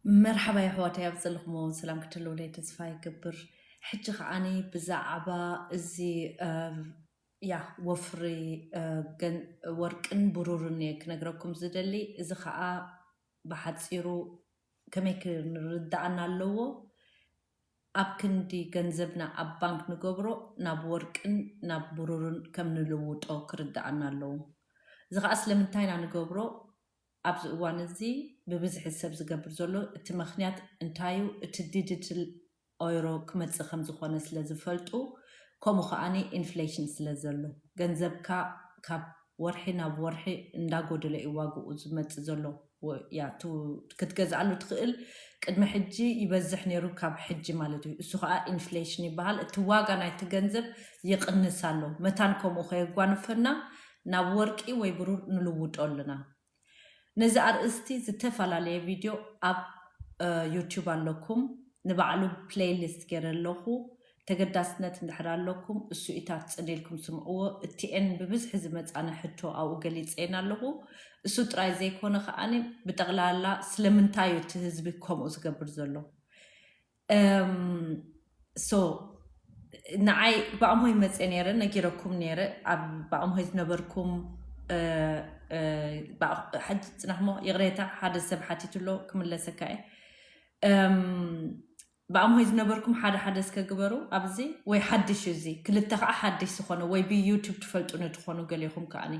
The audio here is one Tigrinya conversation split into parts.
መርሓባ የሕዋተይ፣ ኣብ ዘለኹሞ ሰላም ክትህልውለይ ተስፋ ይገብር። ሕጂ ከዓኒ ብዛዕባ እዚ ያ ወፍሪ ወርቅን ብሩርን እየ ክነግረኩም ዝደሊ። እዚ ከዓ ብሓፂሩ ከመይ ክንርዳኣና ኣለዎ? ኣብ ክንዲ ገንዘብና ኣብ ባንክ ንገብሮ ናብ ወርቅን ናብ ብሩርን ከም ንልውጦ ክርዳኣና ኣለዎ። እዚ ከዓ ስለምንታይ ኢና ንገብሮ? ኣብዚ እዋን እዚ ብብዝሒ ሰብ ዝገብር ዘሎ እቲ ምኽንያት እንታይ እዩ? እቲ ዲጂታል ኦይሮ ክመፅእ ከም ዝኾነ ስለ ዝፈልጡ፣ ከምኡ ከዓኒ ኢንፍሌሽን ስለ ዘሎ፣ ገንዘብካ ካብ ወርሒ ናብ ወርሒ እንዳጎደለ እዩ ዋግኡ ዝመፅእ ዘሎ። ክትገዝኣሉ ትኽእል ቅድሚ ሕጂ ይበዝሕ ነይሩ ካብ ሕጂ ማለት እዩ። እሱ ከዓ ኢንፍሌሽን ይበሃል። እቲ ዋጋ ናይቲ ገንዘብ ይቕንስ ኣሎ። መታን ከምኡ ከየጓንፈና ናብ ወርቂ ወይ ብሩር ንልውጦ ኣለና። ነዚ ኣርእስቲ ዝተፈላለየ ቪድዮ ኣብ ዩቱብ ኣለኩም። ንባዕሉ ፕሌይሊስት ገይረ ኣለኹ። ተገዳስነት እንድሕር ኣለኩም እሱ ኢታት ጽን ኢልኩም ስምዕዎ። እቲኤን ብብዝሒ ዝመጻነ ሕቶ ኣብኡ ገሊጸየን ኣለኹ። እሱ ጥራይ ዘይኮነ ከዓኒ ብጠቕላላ ስለምንታይ እዩ እቲ ህዝቢ ከምኡ ዝገብር ዘሎ? ሶ ንዓይ ብኣምሆይ መፀ ነይረ ነጊረኩም ነይረ ኣብ ብኣምሆይ ዝነበርኩም ሕጂ ፅናሕሞ ይቕሬታ ሓደ ሰብ ሓቲቱ ኣሎ ክምለሰካ እየ። ብኣምሆይ ዝነበርኩም ሓደ ሓደ እስከ ግበሩ ኣብዚ ወይ ሓድሽ እዚ ክልተ ከዓ ሓድሽ ዝኾነ ወይ ብዩቱብ ትፈልጡ ንትኾኑ ገሊኹም ከዓኒ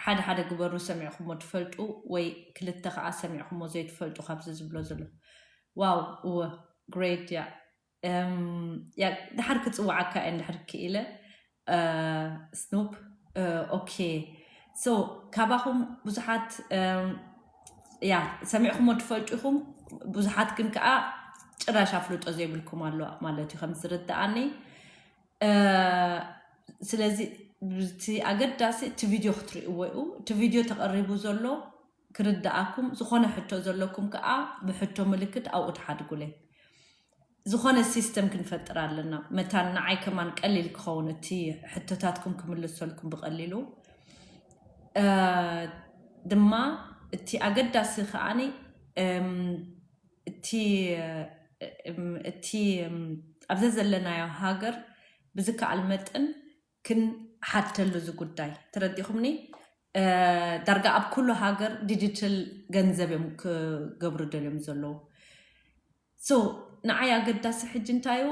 ሓደ ሓደ ግበሩ ሰሚዕኩሞ ትፈልጡ ወይ ክልተ ከዓ ሰሚዕኩሞ ዘይትፈልጡ ካብዚ ዝብሎ ዘሎ ዋው እወ ግሬድ ያ ያ ድሓር ክፅዋዓካ እየ እንድሕር ክኢለ ስኑፕ ኦኬ ሶ ካባኹም ብዙሓት ያ ሰሚዕኩሞ ትፈልጡ ኢኹም ብዙሓት ግን ከዓ ጭራሽ ኣፍልጦ ዘይብልኩም ኣለዋ ማለት እዩ ከም ዝርድኣኒ ስለዚ እቲ ኣገዳሲ እቲ ቪድዮ ክትርእይዎ እዩ እቲ ቪድዮ ተቐሪቡ ዘሎ ክርድኣኩም ዝኾነ ሕቶ ዘለኩም ከዓ ብሕቶ ምልክት ኣብኡ ትሓድጉለይ ዝኾነ ሲስተም ክንፈጥር ኣለና መታን ንዓይ ከማን ቀሊል ክኸውን እቲ ሕቶታትኩም ክምልሰልኩም ብቀሊሉ ድማ እቲ ኣገዳሲ ከዓኒ እቲ እቲ ኣብዚ ዘለናዮ ሃገር ብዝከኣል መጠን ክንሓተሉ እዚ ጉዳይ ተረዲኹምኒ ዳርጋ ኣብ ኩሉ ሃገር ዲጂታል ገንዘብ እዮም ክገብሩ ደልዮም ዘለዉ ሶ ንዓይ ኣገዳሲ ሕጂ እንታዩ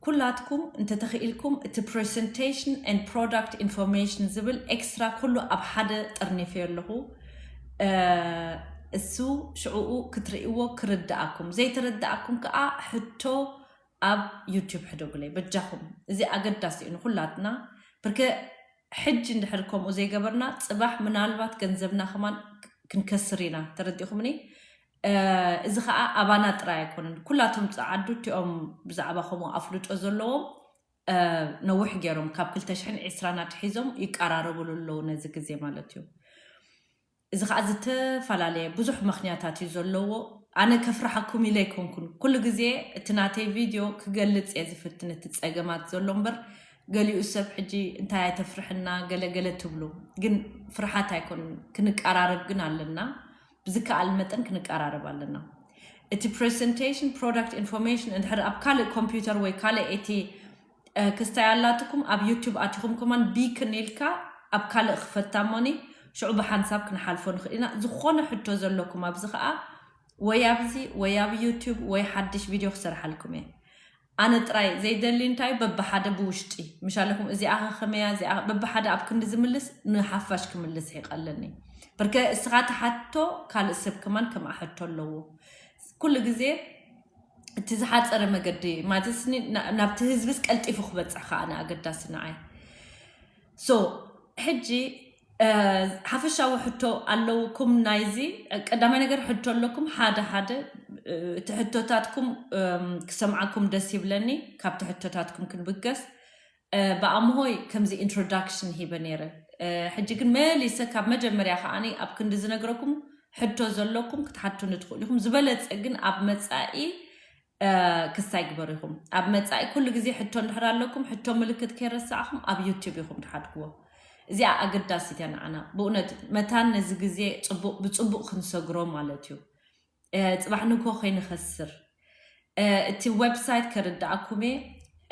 ኩላትኩም እንተተኽኢልኩም እቲ presentation and product information ዝብል ኤክስትራ ኩሉ ኣብ ሓደ ጠርኒፈዮ ኣለኹ እሱ ሽዕኡ ክትርእይዎ ክርድኣኩም ዘይተረድኣኩም ከዓ ሕቶ ኣብ ዩቱብ ሕደጉለይ በጃኹም እዚ ኣገዳሲ እዩ ንኩላትና ብርከ ሕጂ እንድሕር ከምኡ ዘይገበርና ፅባሕ ምናልባት ገንዘብና ከማን ክንከስር ኢና ተረዲኹምኒ እዚ ከዓ ኣባና ጥራይ ኣይኮነን ኩላቶም ፀዓዱ እቲኦም ብዛዕባ ከምኡ ኣፍልጦ ዘለዎም ነዊሕ ገይሮም ካብ ክልተ ሽሕን ዕስራን ኣትሒዞም ይቀራረብሉ ኣለዉ ነዚ ግዜ ማለት እዩ እዚ ከዓ ዝተፈላለየ ብዙሕ ምክንያታት እዩ ዘለዎ ኣነ ከፍርሓኩም ኢለ ኣይኮንኩን ኩሉ ግዜ እቲ ናተይ ቪድዮ ክገልፅ እየ ዝፍትን እቲ ፀገማት ዘሎ እምበር ገሊኡ ሰብ ሕጂ እንታይ ኣይተፍርሕና ገለገለ ትብሉ ግን ፍርሓት ኣይኮን ክንቀራረብ ግን ኣለና ብዝከኣል መጠን ክንቀራረብ ኣለና እቲ presentation product information እንድሕር ኣብ ካልእ ኮምፒውተር ወይ ካልእ እቲ ክስታይ ኣላትኩም ኣብ ዩቱብ ኣቲኹም ከማን ቢክን ኢልካ ኣብ ካልእ ክፈታ እሞኒ ሽዑ ብሓንሳብ ክንሓልፎ ንኽእል ኢና ዝኾነ ሕቶ ዘለኩም ኣብዚ ከዓ ወይ ኣብዚ ወይ ኣብ ዩቱብ ወይ ሓድሽ ቪድዮ ክሰርሓልኩም እየ ኣነ ጥራይ ዘይደሊ እንታይ በብሓደ ብውሽጢ ምሻለኹም እዚኣ ከመያ እዚኣ በብሓደ ኣብ ክንዲ ዝምልስ ንሓፋሽ ክምልስ ይቐለኒ ብርከ እስኻ ተሓቶ ካልእ ሰብ ከማን ከምኣ ሕቶ ኣለዎ ኩሉ ግዜ እቲ ዝሓፀረ መገዲ ማለት ናብቲ ህዝብስ ቀልጢፉ ክበፅሕ ከዓ ንኣገዳሲ ንዓይ ሶ ሕጂ ሓፈሻዊ ሕቶ ኣለውኩም ናይዚ ቀዳማይ ነገር ሕቶ ኣለኩም ሓደ ሓደ እቲ ሕቶታትኩም ክሰምዓኩም ደስ ይብለኒ ካብቲ ሕቶታትኩም ክንብገስ ብኣምሆይ ከምዚ ኢንትሮዳክሽን ሂበ ነይረ ሕጂ ግን መሊሰ ካብ መጀመርያ ከዓኒ ኣብ ክንዲ ዝነግረኩም ሕቶ ዘለኩም ክትሓቱኒ ትኽእሉ ኢኹም ዝበለፀ ግን ኣብ መፃኢ ክስታይ ግበሩ ኢኹም ኣብ መፃኢ ኩሉ ግዜ ሕቶ እንድሕር ኣለኩም ሕቶ ምልክት ከይረሳዕኹም ኣብ ዩቲብ ኢኹም ትሓድግዎ እዚኣ ኣገዳሲት እያ ንዓና ብእውነት መታን ነዚ ግዜ ፅቡቅ ብፅቡቅ ክንሰግሮ ማለት እዩ ጽባሕ ንግሆ ከይንኸስር። እቲ website ከርድኣኩም እየ።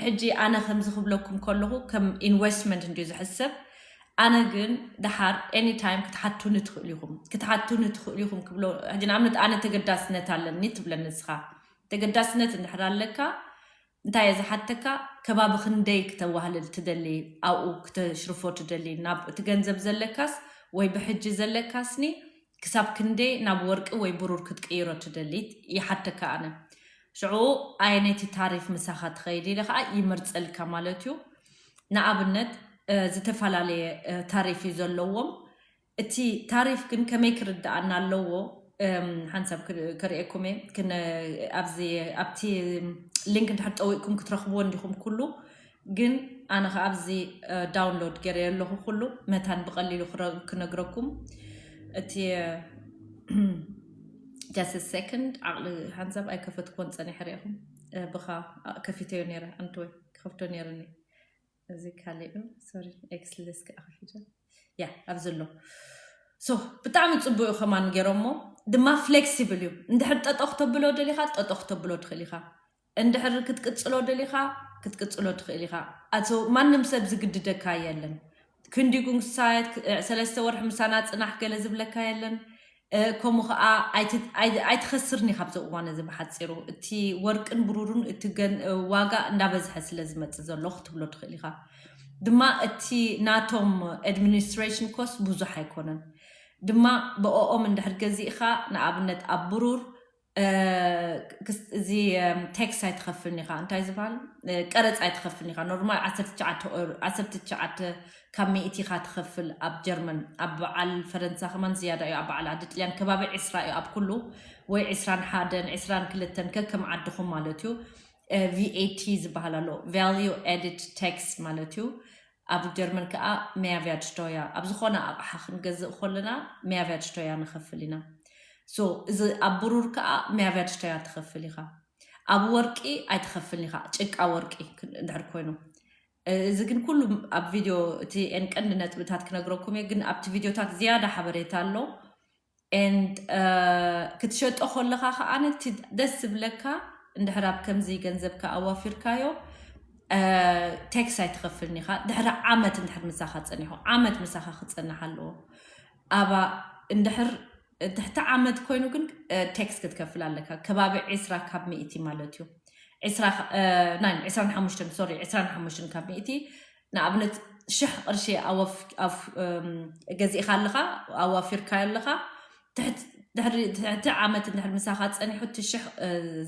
ሕጂ ኣነ ከምዚ ክብለኩም ከለኹ ከም investment እንድዩ ዝሕሰብ። ኣነ ግን ደሓር anytime ክትሓቱኒ ትኽእሉ ኢኹም ክትሓቱኒ ትኽእሉ ኢኹም ክብሎ። ሕጂ ንኣብነት ኣነ ተገዳስነት ኣለኒ ትብለኒ ንስኻ። ተገዳስነት እንድሕር ኣለካ እንታይ እየ ዝሓተካ? ከባቢ ክንደይ ክተዋህልል ትደሊ? ኣብኡ ክተሽርፎ ትደሊ? ናብ እቲ ገንዘብ ዘለካስ ወይ ብሕጂ ዘለካስኒ ክሳብ ክንደይ ናብ ወርቂ ወይ ብሩር ክትቅይሮ ትደሊ? ይሓተካ ኣነ። ሽዑ ኣየነይቲ ታሪፍ ምሳኻ ትኸይድ ኢለ ከዓ ይመርፀልካ ማለት እዩ። ንኣብነት ዝተፈላለየ ታሪፍ እዩ ዘለዎም። እቲ ታሪፍ ግን ከመይ ክርድኣና ኣለዎ? ሓንሳብ ክርእየኩም እየ። ኣብቲ ሊንክ እንድሕር ጠዊቅኩም ክትረኽብዎ እንዲኹም ኩሉ። ግን ኣነ ከ ኣብዚ download ገይረ ኣለኹ ኩሉ መታን ብቐሊሉ ክነግረኩም። እቲ just second ዓቕሊ ሓንሳብ ኣይከፈትኩዎን ጸኒሐ ርኢኹም። ብኻ ከፊተዮ ነይረ ኣንትወይ ክኸፍቶ ነይርኒ። እዚ ካልእ እዩ። ሶሪ ኤክስለስ ከዓ ከፊተ። ያ ኣብዚ ኣሎ። ሶ ብጣዕሚ ጽቡቅ እዩ ከማን ገይሮሞ። ድማ flexible እዩ። እንድሕር ጠጠኽ ተብሎ ደሊኻ ጠጠኽ ተብሎ ትኽእል ኢኻ። እንድሕር ክትቅጽሎ ደሊኻ ክትቅጽሎ ትኽእል ኢኻ። ኣቶ ማንም ሰብ ዝግድደካ የለን። ክንዲ ጉንሳየት ሰለስተ ወርሒ ምሳና ጽናሕ ገለ ዝብለካ የለን። ከምኡ ከዓ ኣይትኸስርኒ ካብዚ እዋን እዚ ብሓፂሩ እቲ ወርቅን ብሩሩን እቲ ዋጋ እንዳበዝሐ ስለ ዝመፅእ ዘሎ ክትብሎ ትኽእል ኢኻ። ድማ እቲ ናቶም administration cost ብዙሕ ኣይኮነን። ድማ ብኦኦም እንድሕር ገዚእኻ ንኣብነት ኣብ ብሩር እዚ tax ኣይትኸፍልን ኢኻ። እንታይ ዝበሃል ቀረፅ ኣይትኸፍልን ኢኻ። ኖርማል ዓሰርተ ትሽዓተ ካብ ሚእቲ ኢኻ ትኸፍል ኣብ ጀርመን። ኣብ በዓል ፈረንሳ ከማን ዝያዳ እዩ። ኣብ በዓል ዓዲ ጥልያን ከባቢ ዕስራ እዩ ኣብ ኩሉ፣ ወይ ዕስራን ሓደን ዕስራን ክልተን ከከም ዓድኹም ማለት እዩ። VAT ዝበሃል ኣሎ፣ value added tax ማለት እዩ። ኣብ ጀርመን ከዓ mehrwertsteuer፣ ኣብ ዝኾነ ኣቕሓ ክንገዝእ ከለና mehrwertsteuer ንኸፍል ኢና። ሶ እዚ ኣብ ብሩር ከዓ mehrwertsteuer ትኸፍል ኢኻ። ኣብ ወርቂ ኣይትኸፍልን ኢኻ፣ ጭቃ ወርቂ እንድሕር ኮይኑ። እዚ ግን ኩሉ ኣብ ቪድዮ እቲ ቀንዲ ነጥብታት ክነግረኩም እየ፣ ግን ኣብቲ ቪድዮታት ዝያዳ ሓበሬታ ኣሎ። And ክትሸጦ ከለኻ ከዓ ነቲ ደስ ዝብለካ እንድሕር ኣብ ከምዚ ገንዘብካ ኣዋፊርካዮ tax ኣይትኸፍልን ኢኻ። ድሕሪ ዓመት እንድሕር ምሳኻ ፀኒሑ፣ ዓመት ምሳኻ ክፀንሕ ኣለዎ። ኣባ እንድሕር ትሕቲ ዓመት ኮይኑ ግን tax ክትከፍል ኣለካ። ከባቢ ዕስራ ካብ ሚእቲ ማለት እዩ። ዕስራ ናይ ዕስራን ሓሙሽተን ሶሪ ዕስራን ሓሙሽተን ካብ ሚእቲ ንኣብነት ሽሕ ቅርሺ ገዚእካ ኣለኻ ኣዋፊርካዮ ኣለኻ። ትሕቲ ዓመት እንድሕር ምሳኻ ፀኒሑ እቲ ሽሕ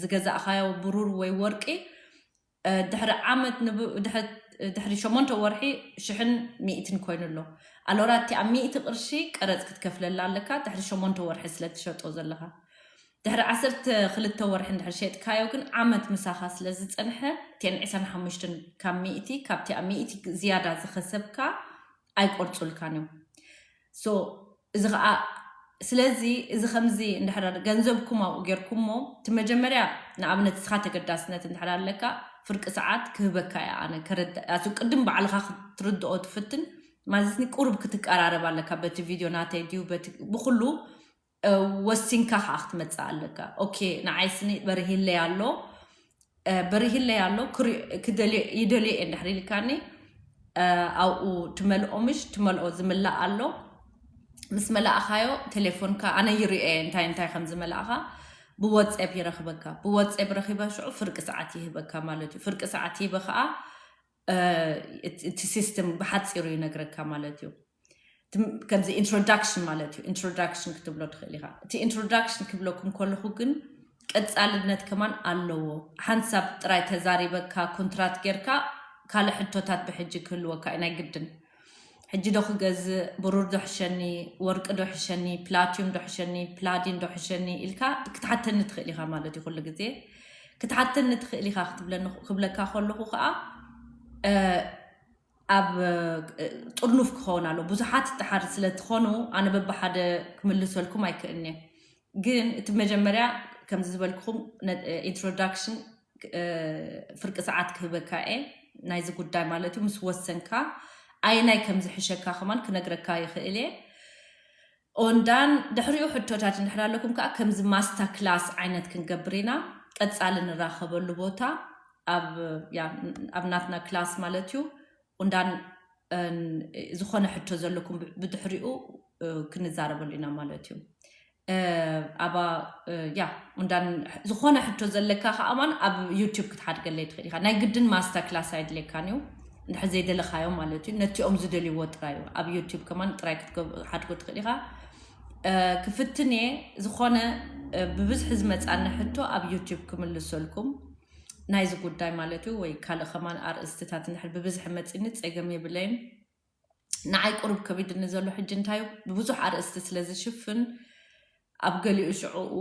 ዝገዛእካዮ ብሩር ወይ ወርቂ ድሕሪ ዓመት ድሕሪ ሸሞንተ ወርሒ ሽሕን ሚእትን ኮይኑ ኣሎ። ኣሎራ እቲ ኣብ ሚእቲ ቅርሺ ቀረፅ ክትከፍለላ ኣለካ ድሕሪ ሸሞንተ ወርሒ ስለ ትሸጦ ዘለኻ። ድሕሪ ዓሰርተ ክልተ ወርሒ እንድሕር ሸጥካዮ ግን ዓመት ምሳኻ ስለ ዝፀንሐ እቲአን ዕስራን ሓሙሽተን ካብ ሚእቲ ካብቲ ኣብ ሚእቲ ዝያዳ ዝኸሰብካ ኣይቆርፁልካን እዮም። ሶ እዚ ከዓ ስለዚ እዚ ከምዚ እንድሕር ገንዘብኩም ኣብኡ ጌርኩሞ እቲ መጀመርያ ንኣብነት እስኻ ተገዳስነት እንድሕር ኣለካ ፍርቂ ሰዓት ክህበካ እየ ኣነ ከረዳ ኣዚ ቅድም ባዕልኻ ክትርድኦ ትፍትን ማለት ቁሩብ ክትቀራረብ ኣለካ በቲ ቪድዮ ናተይ ድዩ ብኩሉ ወሲንካ ከዓ ክትመፅእ ኣለካ። ኦኬ ንዓይ ስኒ በርሂለይ ኣሎ በርሂለይ ኣሎ ይደልዮ እየ እንድሕር ኢልካኒ ኣብኡ ትመልኦ ምሽ ትመልኦ ዝምላእ ኣሎ። ምስ መላእኻዮ ቴሌፎንካ ኣነ ይርኤ እንታይ እንታይ ከም ዝመላእኻ ብወፀብ ይረኽበካ። ብወፀብ ረኺበ ሽዑ ፍርቂ ሰዓት ይህበካ ማለት እዩ። ፍርቂ ሰዓት ይህበ ከዓ እቲ ሲስተም ብሓፂሩ ይነግረካ ማለት እዩ። ከምዚ ኢንትሮዳክሽን ማለት እዩ። ኢንትሮዳክሽን ክትብሎ ትኽእል ኢኻ። እቲ ኢንትሮዳክሽን ክብለኩም ከለኹ ግን ቀፃልነት ከማን ኣለዎ። ሓንሳብ ጥራይ ተዛሪበካ ኮንትራት ጌርካ ካልእ ሕቶታት ብሕጂ ክህልወካ እዩ ናይ ግድን። ሕጂ ዶ ክገዝእ፣ ብሩር ዶ ሕሸኒ፣ ወርቂ ዶ ሕሸኒ፣ ፕላቲዩም ዶ ሕሸኒ፣ ፕላዲን ዶ ሕሸኒ ኢልካ ክትሓተኒ ትኽእል ኢኻ ማለት እዩ። ኩሉ ግዜ ክትሓተኒ ትኽእል ኢኻ ክትብለካ ከለኹ ከዓ ኣብ ጥርኑፍ ክኸውን ኣሎ። ብዙሓት ድሓር ስለ ትኾኑ ኣነ በብሓደ ክምልሰልኩም ኣይክእልኒ። ግን እቲ መጀመርያ ከምዚ ዝበልክኹም ኢንትሮዳክሽን ፍርቂ ሰዓት ክህበካ እየ ናይዚ ጉዳይ ማለት እዩ። ምስ ወሰንካ ኣየናይ ከም ዝሕሸካ ከማን ክነግረካ ይኽእል እየ። ኦንዳን ድሕሪኡ ሕቶታት እንድሕር ኣለኩም ከዓ ከምዚ ማስታ ክላስ ዓይነት ክንገብር ኢና። ቀፃሊ ንራኸበሉ ቦታ ኣብ ያ ኣብ ናትና ክላስ ማለት እዩ። ኦንዳን ዝኾነ ሕቶ ዘለኩም ብድሕሪኡ ክንዛረበሉ ኢና ማለት እዩ። ኣባ ያ ኦንዳን ዝኾነ ሕቶ ዘለካ ከኣማን ኣብ ዩቲብ ክትሓድገለይ ትኽእል ኢኻ። ናይ ግድን ማስታ ክላስ ኣይድልየካን እዩ። እንድሕር ዘይደለኻዮ ማለት እዩ። ነቲኦም ዝደልይዎ ጥራይ እዩ። ኣብ ዩቲብ ከማን ጥራይ ክትሓድጎ ትኽእል ኢኻ። ክፍትን እየ። ዝኾነ ብብዝሒ ዝመፃኒ ሕቶ ኣብ ዩቲብ ክምልሰልኩም ናይዚ ጉዳይ ማለት እዩ። ወይ ካልእ ከማን ኣርእስትታት እንድሕር ብብዝሒ መፂኒ ፀገም የብለይን። ንዓይ ቁሩብ ከቢድኒ ዘሎ ሕጂ እንታይ እዩ፣ ብብዙሕ ኣርእስቲ ስለ ዝሽፍን ኣብ ገሊኡ ሽዕኡ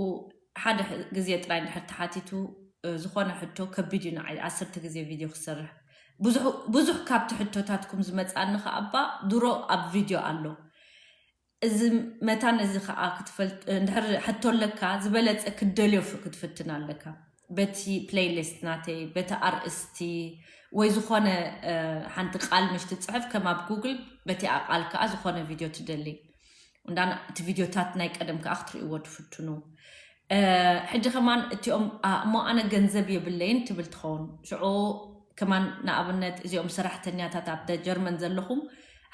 ሓደ ግዜ ጥራይ እንድሕር ተሓቲቱ ዝኾነ ሕቶ ከቢድ እዩ ንዓይ ዓሰርተ ግዜ ቪድዮ ክሰርሕ። ብዙሕ ካብቲ ሕቶታትኩም ዝመፅኣኒ ከኣባ ድሮ ኣብ ቪድዮ ኣሎ። እዚ መታን እዚ ከዓ ክትፈልጥ እንድሕር ሕቶ ኣለካ ዝበለፀ ክትደልዮ ክትፍትን ኣለካ። በቲ ፕሌይሊስት ናተይ በቲ ኣርእስቲ ወይ ዝኾነ ሓንቲ ቃል ምሽ ትፅሕፍ ከም ኣብ ጉግል በቲኣ ቃል ከዓ ዝኾነ ቪድዮ ትደሊ። እንዳ እቲ ቪድዮታት ናይ ቀደም ከዓ ክትርእይዎ ትፍትኑ። ሕጂ ከማን እቲኦም እሞ ኣነ ገንዘብ የብለይን ትብል ትኸውን ሽዑ ከማን ንኣብነት እዚኦም ሰራሕተኛታት ኣብ ጀርመን ዘለኹም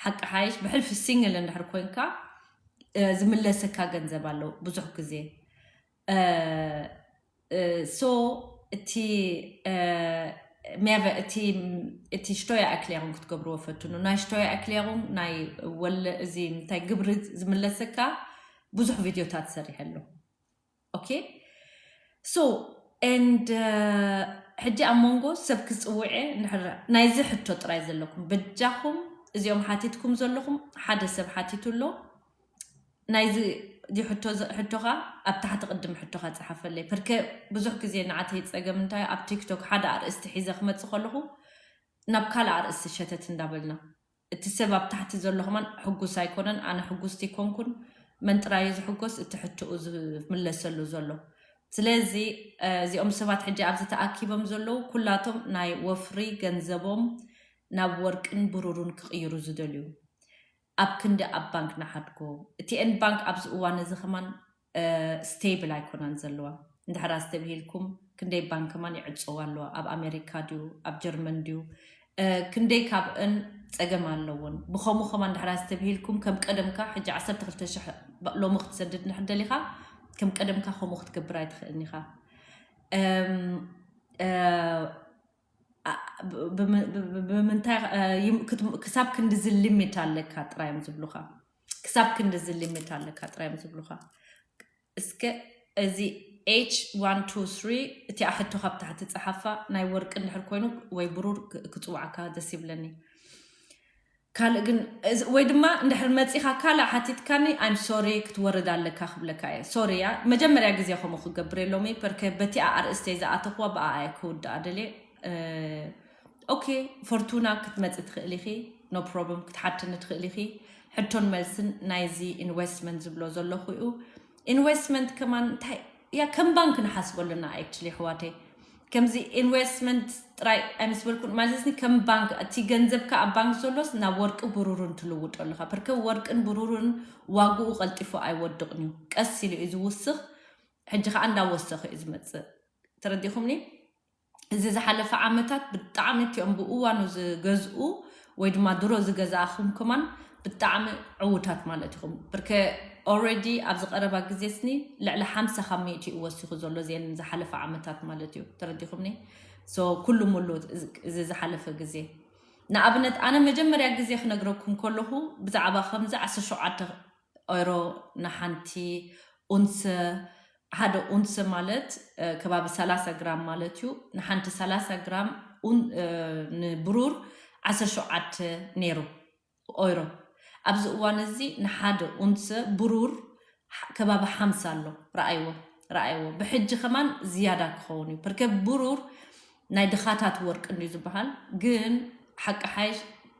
ሓቂ ሓይሽ ብሕልፊ ሲንግል እንድሕር ኮንካ ዝምለሰካ ገንዘብ ኣሎ ብዙሕ ግዜ። ሶ እቲ ሜቨ እቲ እቲ ሽቶያ ኣክሊያኹም ክትገብርዎ ፈትኑ። ናይ ሽቶያ ኣክሊያኹም ናይ ወለ እዚ እንታይ ግብሪ ዝምለሰካ ብዙሕ ቪድዮታት ሰሪሐ ኣለኹ። ኦኬ ሶ ኤንድ ሕጂ ኣብ መንጎ ሰብ ክፅውዐ ናይዚ ሕቶ ጥራይ ዘለኩም በጃኹም እዚኦም ሓቲትኩም ዘለኹም ሓደ ሰብ ሓቲቱ ኣሎ። ናይዚ ሕቶኻ ኣብ ታሕቲ ቅድም ሕቶኻ ፀሓፈለይ ፐርከ ብዙሕ ግዜ ንዓተይ ፀገም እንታይ ኣብ ቲክቶክ ሓደ ኣርእስቲ ሒዘ ክመፅእ ከለኹ ናብ ካልእ ኣርእስቲ ሸተት እንዳበልና እቲ ሰብ ኣብ ታሕቲ ዘሎ ከማን ሕጉስ ኣይኮነን። ኣነ ሕጉስቲ ኮንኩን መን ጥራዩ ዝሕጎስ እቲ ሕትኡ ዝምለሰሉ ዘሎ። ስለዚ እዚኦም ሰባት ሕጂ ኣብዚ ተኣኪቦም ዘለዉ ኩላቶም ናይ ወፍሪ ገንዘቦም ናብ ወርቅን ብሩሩን ክቕይሩ ዝደልዩ ኣብ ክንዲ ኣብ ባንክ ንሓድጎ እቲ ኤን ባንክ ኣብዚ እዋን እዚ ከማን ስቴብል ኣይኮናን ዘለዋ። እንድሕር ኣስተብሂልኩም ክንደይ ባንክ ከማን ይዕፀዋ ኣለዋ። ኣብ ኣሜሪካ ድዩ ኣብ ጀርመን ድዩ ክንደይ ካብእን ፀገም ኣለውን። ብኸምኡ ከማን እንድሕር ኣስተብሂልኩም ከም ቀደምካ ሕጂ ዓሰርተ ክልተ ሽሕ ሎሚ ክትሰድድ እንድሕር ደሊኻ ከም ቀደምካ ከምኡ ክትገብር ኣይትኽእልን ኢኻ። ብምንታይ ክሳብ ክንድዚ ሊሚት ኣለካ ጥራዮም ዝብሉኻ። ክሳብ ክንድዚ ሊሚት ኣለካ ጥራዮም ዝብሉኻ። እስከ እዚ ኤች ዋን ቱ ስሪ እቲኣ ሕቶ ካብ ታሕቲ ፀሓፋ ናይ ወርቂ እንድሕር ኮይኑ ወይ ብሩር ክፅዋዕካ ደስ ይብለኒ። ካልእ ግን ወይ ድማ እንድሕር መፂኻ ካልእ ሓቲትካኒ I'm sorry ክትወርድ ኣለካ ክብለካ እየ። ሶሪ እያ መጀመርያ ግዜ ከምኡ ክገብር የሎሚ ፐርከ በቲኣ ኣርእስተይ ዝኣተኽዋ ብኣኣ እየ ክውድኣ ደልየ። ኦኬ ፎርቱና ክትመፂ ትኽእል ኢኺ። No problem ክትሓትኒ ትኽእል ኢኺ። ሕቶን መልስን ናይዚ ኢንቨስትመንት ዝብሎ ዘለኹ እዩ። ኢንቨስትመንት ከማን እንታይ ያ ከም ባንክ ንሓስበሉና actually ኣሕዋተይ ከምዚ ኢንቨስትመንት ጥራይ ኣይምስበልኩን ማለት ኒ ከም ባንክ እቲ ገንዘብካ ኣብ ባንክ ዘሎስ ናብ ወርቂ ብሩርን ትልውጦ ኣለካ ፐርከ ወርቅን ብሩርን ዋግኡ ቀልጢፉ ኣይወድቕን እዩ ቀስ ኢሉ እዩ ዝውስኽ። ሕጂ ከዓ እንዳወሰኸ እዩ ዝመፅእ። ተረዲኹምኒ? እዚ ዝሓለፈ ዓመታት ብጣዕሚ እቲኦም ብእዋኑ ዝገዝኡ ወይ ድማ ድሮ ዝገዛእኹም ከማን ብጣዕሚ ዕውታት ማለት ኢኹም። ብርከ already ኣብዚ ቀረባ ግዜ ስኒ ልዕሊ ሓምሳ ካብ ሚእቲ እዩ ወሲኹ ዘሎ ዜን ዝሓለፈ ዓመታት ማለት እዩ። ተረዲኹምኒ? So ኩሉ ሙሉ እዚ ዝሓለፈ ግዜ ንኣብነት ኣነ መጀመርያ ግዜ ክነግረኩም ከለኹ ብዛዕባ ከምዚ ዓሰርተ ሸውዓተ ኦይሮ ንሓንቲ ኡንሰ ሓደ ኡንሰ ማለት ከባቢ ሰላሳ ግራም ማለት እዩ። ንሓንቲ ሰላሳ ግራም ንብሩር ዓሰርተ ሸውዓተ ነይሩ ኦይሮ። ኣብዚ እዋን እዚ ንሓደ ኡንሰ ብሩር ከባቢ ሓምሳ ኣሎ። ረኣይዎ ረኣይዎ ብሕጂ ከማን ዝያዳ ክኸውን እዩ ፐርከ ብሩር ናይ ድኻታት ወርቂ እንድዩ ዝበሃል ግን ሓቂ ሓይሽ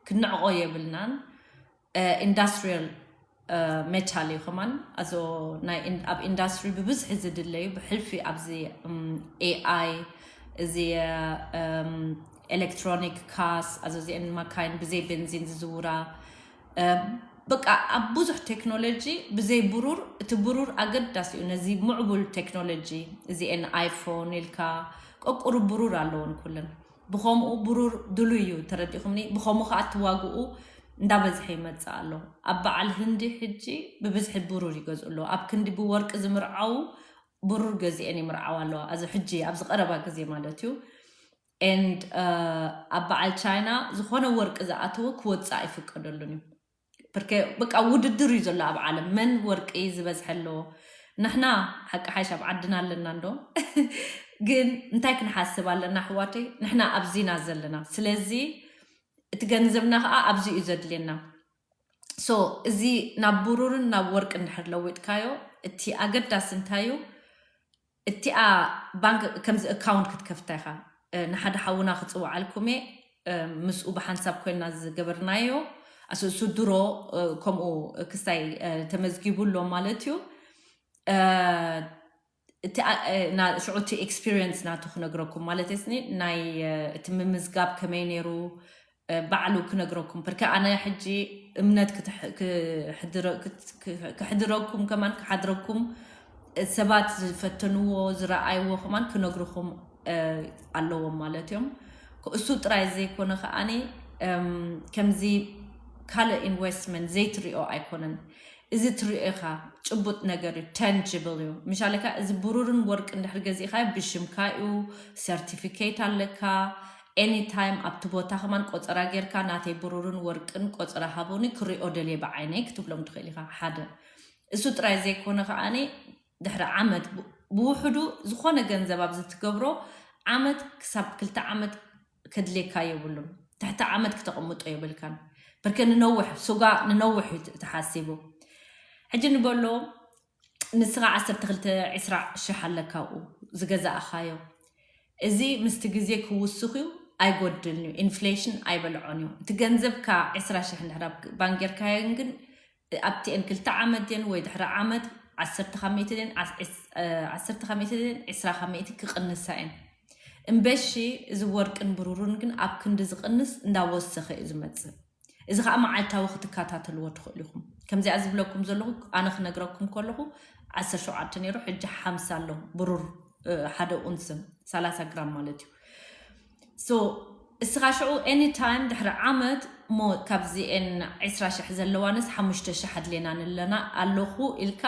ክንዕቆ የብልናን። ኢንዳስትሪያል ሜታል እዩ ከማን ኣዞ ኣብ ኢንዳስትሪ ብብዝሒ ዝድለዩ ብሕልፊ ኣብዚ ኤኣይ እዚ ኤሌክትሮኒክ ካስ ኣዞ እዚአን ማካይን ብዘይ ቤንዚን ዝዝውራ በቃ ኣብ ብዙሕ ቴክኖሎጂ ብዘይ ብሩር፣ እቲ ብሩር ኣገዳሲ እዩ። ነዚ ምዕቡል ቴክኖሎጂ እዚኤን ኣይፎን ኢልካ ቀቁሩ ብሩር ኣለዎን ኩለን። ብኸምኡ ብሩር ድሉይ እዩ፣ ተረዲኹምኒ? ብኸምኡ ከዓ እቲ ዋግኡ እንዳበዝሐ ይመጽእ ኣሎ። ኣብ በዓል ህንዲ ሕጂ ብብዝሒ ብሩር ይገዝኡ ኣለዉ። ኣብ ክንዲ ብወርቂ ዝምርዓዉ ብሩር ገዚኤን ይምርዓዋ ኣለዋ። እዚ ሕጂ ኣብዚ ቀረባ ግዜ ማለት እዩ። And ኣብ በዓል ቻይና ዝኾነ ወርቂ ዝኣተወ ክወፅእ ኣይፍቀደሉን እዩ። ብርኬ በቃ ውድድር እዩ ዘሎ ኣብ ዓለም መን ወርቂ ዝበዝሐ ኣለዎ። ንሕና ሓቂ ሓይሽ ኣብ ዓድና ኣለና እንዶ ግን እንታይ ክንሓስብ ኣለና ኣሕዋተይ? ንሕና ኣብዚና ዘለና። ስለዚ እቲ ገንዘብና ከዓ ኣብዚ እዩ ዘድልየና። So እዚ ናብ ብሩርን ናብ ወርቂ እንድሕር ለዊጥካዮ እቲ ኣገዳሲ እንታይ እዩ? እቲኣ ባንክ ከምዚ ኣካውንት ክትከፍታ ኢኻ። ንሓደ ሓውና ክፅውዓልኩም እየ። ምስኡ ብሓንሳብ ኮይና ዝገበርናዮ ኣስእሱ ድሮ ከምኡ ክስታይ ተመዝጊቡ ኣሎ ማለት እዩ። ሽዑ እቲ ኤክስፒሪየንስ ናቱ ክነግረኩም ማለት ስኒ ናይ እቲ ምምዝጋብ ከመይ ነይሩ ባዕሉ ክነግረኩም። ብርክ ኣነ ሕጂ እምነት ክሕድረኩም ከማን ክሓድረኩም ሰባት ዝፈተንዎ ዝረኣይዎ ከማን ክነግርኹም ኣለዎም ማለት እዮም። እሱ ጥራይ ዘይኮነ ከዓኒ ከምዚ ካልእ ኢንቨስትመንት ዘይትሪኦ ኣይኮነን። እዚ ትሪኦ ኢኻ ጭቡጥ ነገር እዩ፣ ታንጅብል እዩ። ምሻለካ እዚ ብሩርን ወርቂ እንድሕር ገዚእካ ብሽምካ እዩ፣ ሰርቲፊኬት ኣለካ። ኤኒታይም ኣብቲ ቦታ ከማን ቆፀራ ጌርካ ናተይ ብሩርን ወርቅን ቆፀራ ሃቡኒ ክሪኦ ደልየ ብዓይነይ ክትብሎም ትኽእል ኢኻ። ሓደ እሱ ጥራይ ዘይኮነ ከዓኒ ድሕሪ ዓመት ብውሕዱ ዝኾነ ገንዘብ ኣብዚ ትገብሮ ዓመት ክሳብ ክልተ ዓመት ከድልየካ የብሉን። ትሕቲ ዓመት ክተቕምጦ የብልካን። ብርክ ንነውሕ ሱጋ ንነውሕ እዩ ተሓሲቡ። ሕጂ ንበሎ ንስኻ ዓሰርተ ክልተ ዕስራ ሽሕ ኣለካ ኣብኡ ዝገዛእኻዮ። እዚ ምስቲ ግዜ ክውስኽ እዩ፣ ኣይጎድልን እዩ፣ ኢንፍሌሽን ኣይበልዖን እዩ። እቲ ገንዘብካ ዕስራ ሽሕ እንድሕር ኣብ ባንክ ጌርካዮን ግን ኣብቲኤን ክልተ ዓመት ድን ወይ ድሕሪ ዓመት ዓሰርተ ካብ ሚእቲ ድን ዓሰርተ ካብ ሚእቲ ድን ዕስራ ካብ ሚእቲ ክቕንሳ እየን። እምበሺ እዚ ወርቅን ብሩርን ግን ኣብ ክንዲ ዝቕንስ እንዳወሰኸ እዩ ዝመጽእ። እዚ ከዓ መዓልታዊ ክትከታተልዎ ትኽእሉ ኢኹም። ከምዚኣ ዝብለኩም ዘለኹ ኣነ ክነግረኩም ከለኹ ዓሰርተ ሸውዓተ ነይሩ፣ ሕጂ ሓምሳ ኣሎ ብሩር ሓደ ኡንስ ሰላሳ ግራም ማለት እዩ። እስኻ ሽዑ ኤኒታይም ድሕሪ ዓመት እሞ ካብዚኤን ዕስራ ሽሕ ዘለዋንስ ሓሙሽተ ሽሕ ኣድሌና ንለና ኣለኹ ኢልካ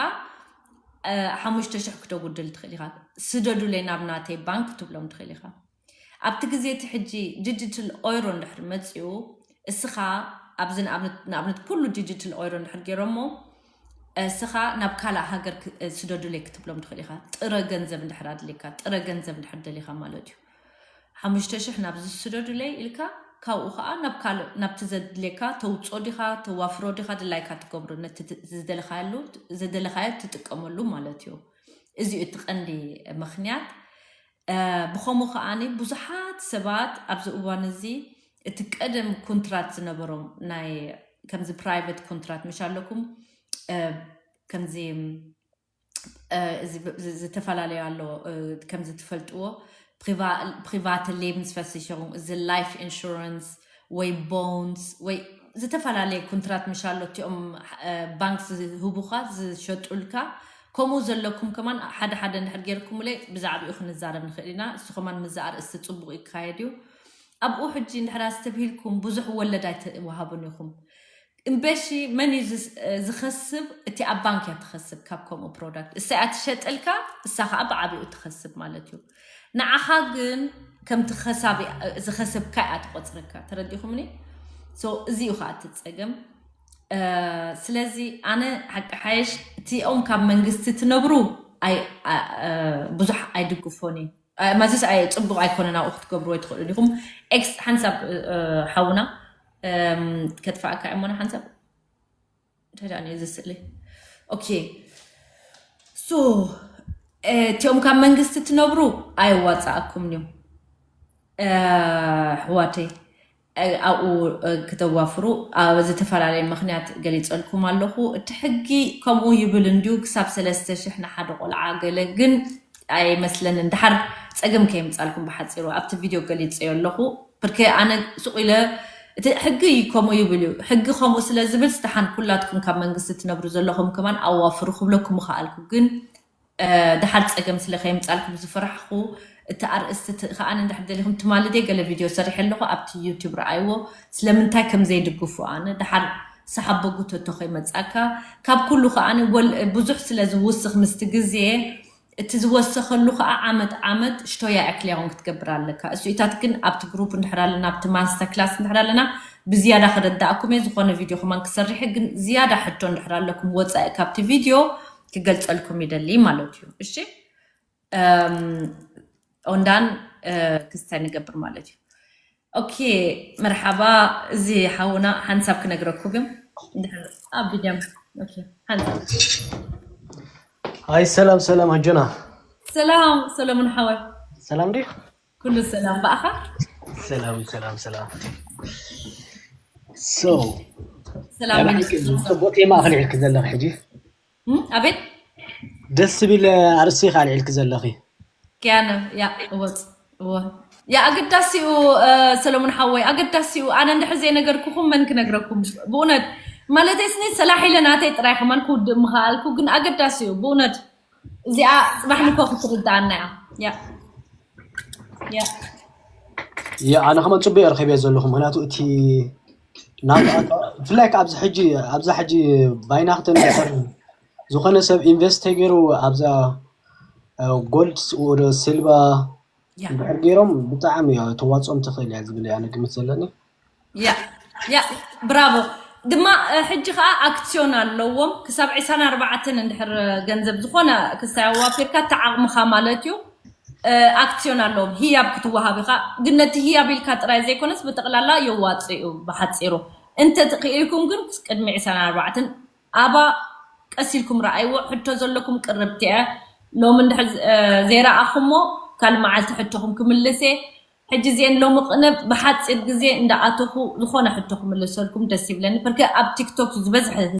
ሓሙሽተ ሽሕ ክተጉድል ትኽእል ኢኻ። ስደዱለይ ናብ ናተይ ባንክ ትብሎም ትኽእል ኢኻ። ኣብቲ ግዜ እቲ ሕጂ ዲጂታል ኦይሮ እንድሕር መፅኡ እስኻ ኣብዚ ንኣብነት ኩሉ ዲጂታል ኦይሮ እንድሕር ገይሮሞ እስኻ ናብ ካልእ ሃገር ስደዱለይ ክትብሎም ትኽእል ኢኻ። ጥረ ገንዘብ እንድሕር ኣድልየካ ጥረ ገንዘብ እንድሕር ደሊኻ ማለት እዩ። ሓሙሽተ ሽሕ ናብዚ ስደዱለይ ኢልካ ካብኡ ከዓ ናብ ካልእ ናብቲ ዘድልየካ ተውፅኦ ዲኻ ተዋፍሮ ዲኻ ድላይካ ትገብሮ ነቲ ዝደለኻዮ ትጥቀመሉ ማለት እዩ። እዚ እቲ ቀንዲ ምኽንያት። ብኸምኡ ከዓኒ ብዙሓት ሰባት ኣብዚ እዋን እዚ እቲ ቀደም ኮንትራት ዝነበሮም ናይ ከምዚ ፕራይቨት ኮንትራት ምሽ ኣለኩም ከምዚ ዝተፈላለየ ኣሎ ከምዚ ትፈልጥዎ ፕሪቫተ ሌብንስፈሲሽሩንግ እዚ ላይፍ ኢንሹራንስ ወይ ቦንስ ወይ ዝተፈላለየ ኮንትራት ምሽ ኣሎ እቲኦም ባንክ ዝህቡኻ ዝሸጡልካ ከምኡ ዘለኩም ከማን ሓደ ሓደ እንድሕር ጌርኩምለይ ብዛዕባኡ ክንዛረብ ንኽእል ኢና። እሱ ከማን ምዛ ኣርእስቲ ፅቡቕ ይካየድ እዩ። ኣብኡ ሕጂ እንድሕር ኣስተብሂልኩም ብዙሕ ወለድ ኣይትወሃቡን ኢኹም። እምበሺ መን እዩ ዝኸስብ? እቲ ኣብ ባንክ እያ ትኸስብ ካብ ከምኡ ፕሮዳክት እሳ እያ ትሸጠልካ እሳ ከዓ ብዓብኡ ትኸስብ ማለት እዩ። ንዓኻ ግን ከምቲ ዝኸሰብካ እያ ትቆፅረካ። ተረዲኹምኒ? እዚ እዩ ከዓ እቲ ፀገም። ስለዚ ኣነ ሓቂ ሓየሽ እቲኦም ካብ መንግስቲ ትነብሩ ብዙሕ ኣይድግፎን እዩ። ማዘስ ፅቡቅ ኣይኮነን ኣብኡ ክትገብርዎ ትኽእሉ ዲኹም። ኤክስ ሓንሳብ ሓውና ከጥፋእካ እሞና ሓንሳብ እንታይ ደኣ እዚ ስእሊ ኦኬ ሶ እቲኦም ካብ መንግስቲ ትነብሩ ኣይዋፃኣኩም እዩ። ኣሕዋተይ ኣብኡ ክተዋፍሩ ኣብ ዝተፈላለየ ምክንያት ገሊፀልኩም ኣለኹ። እቲ ሕጊ ከምኡ ይብል እንድዩ ክሳብ ሰለስተ ሽሕ ንሓደ ቆልዓ ገለ ግን ኣይመስለንን። ድሓር ፀገም ከየምፃልኩም ብሓፂሩ ኣብቲ ቪድዮ ገሊፀዮ ኣለኹ። ብርክ ኣነ ሱቕ ኢለ እቲ ሕጊ እዩ ከምኡ ይብል እዩ። ሕጊ ከምኡ ስለ ዝብል፣ ስታሓን ኩላትኩም ካብ መንግስቲ ትነብሩ ዘለኹም ከማን ኣዋፍሩ ክብለኩም ምኽኣልኩ። ግን እ፣ ድሓር ጸገም ስለ ከየምጻልኩም ዝፈራሕኹ፣ እቲ ኣርእስቲ እቲ ከኣ እንድሕር ደሊኹም፣ ትማሊ ደይ ገለ ቪድዮ ሰሪሐ ኣለኹ፣ ኣብቲ ዩቱብ ረኣይዎ። ስለምንታይ ከም ዘይድግፉ ኣነ ድሓር ሰሓቦ ጉተቶ ከይመጻካ። ካብ ኩሉ ከኣ ወል-፣ ብዙሕ ስለ ዝውስኽ ምስቲ ግዜ፣ እቲ ዝወሰኸሉ ከኣ ዓመት ዓመት ሽቶያ ኣክልያውን ክትገብር ኣለካ። እሱኢታት ግን ኣብቲ ግሩፕ እንድሕር ኣለና፣ ኣብቲ ማስተር ክላስ እንድሕር ኣለና፣ ብዝያዳ ክረዳእኩም እየ። ዝኾነ ቪድዮ ከማን ክሰርሕ፣ ግን ዝያዳ ሕቶ እንድሕር ኣለኩም ወጻኢ ካብቲ ቪድዮ ክገልጸልኩም ይደሊ ማለት እዩ። እሺ፣ እም፣ ኦንዳን እ፣ ክስታይ ንገብር ማለት እዩ። ኦኬ፣ መርሓባ። እዚ ሓውና ሓንሳብ ክነግረኩም እዮም። እንድሕር ኣብ ቪድዮ፣ ኦኬ፣ ሓንሳብ። ኣይ ሰላም ሰላም ኣጆና። ሰላም ሰለሙን ሓወይ። ሰላም ድዩ? ኩሉ ሰላም ብኣኻ? ሰላም ሰላም ሰላም። So ሰላም ኣብ ሚኒስትር። ሓቂ ጽቡቅ ቴማ ኣልዒልኪ ዘለኺ ሕጂ። እም፣ ኣቤት። ደስ ዝብል ኣርእስቲ ኢኻ ኣልዒልኪ ዘለኺ። ኪያነ ያ እወ እወ ያ ኣገዳሲኡ እ፣ ሰለሙን ሓወይ ኣገዳሲኡ። ኣነ እንድሕር ዘይነገርኩኹም መን ክነግረኩም? ብእውነት ማለተይ ስኒ ሰላሕ ኢለ ናተይ ጥራይ ከማን ክውድእ ምኽኣልኩ፣ ግን ኣገዳሲኡ ብእውነት እዚኣ ጽባሕ ንኮ ክትርዳኣና እያ። ያ ያ ያ ኣነ ከማን ጽቡቅ እየ ረኺበ ዘለኹ። ምክንያቱ እቲ ናብ ብፍላይ ኣብዚ ሕጂ ኣብዚ ሕጂ ባይናክትን ድሕር ዝኾነ ሰብ ኢንቨስት ተገይሩ ኣብዛ ጎልድ ወደ ሲልቫ ያ ድሕር ገይሮም ብጣዕሚ እያ ተዋፅኦም ትኽእል እያ ዝብል እያ ግምት ዘለኒ። ያ ያ ብራቮ። ድማ እ፣ ሕጂ ከዓ ኣክሲዮን ኣለዎም። ክሳብ ዕስራን ኣርባዕተን እንድሕር ገንዘብ ዝኾነ ክሳይ ኣዋፊርካ፣ እቲ ዓቕምኻ ማለት እዩ። እ፣ ኣክሲዮን ኣለዎም፣ ህያብ ክትወሃብ ኢኻ። ግን ነቲ ህያብ ኢልካ ጥራይ ዘይኮነስ ብጠቕላላ የዋፅእ እዩ። ብሓፂሩ እንተ ትኽኢልኩም ግን ቅድሚ ዕስራን ኣርባዕተን ኣባ ቀስ ኢልኩም ረኣይዎ። ሕቶ ዘለኩም ቅርብቲ እየ። ሎሚ እንድሕር እ፣ ዘይረኣኹሞ ካልእ መዓልቲ ሕቶኹም ክምልስ እየ። ሕጂ እዚአን ሎሚ ቅነ ብሓፂር ግዜ እንዳኣተኹ ዝኾነ ሕቶ ክምልሰልኩም ደስ ይብለኒ። ፐርከ ኣብ ቲክቶክ ዝበዝሐ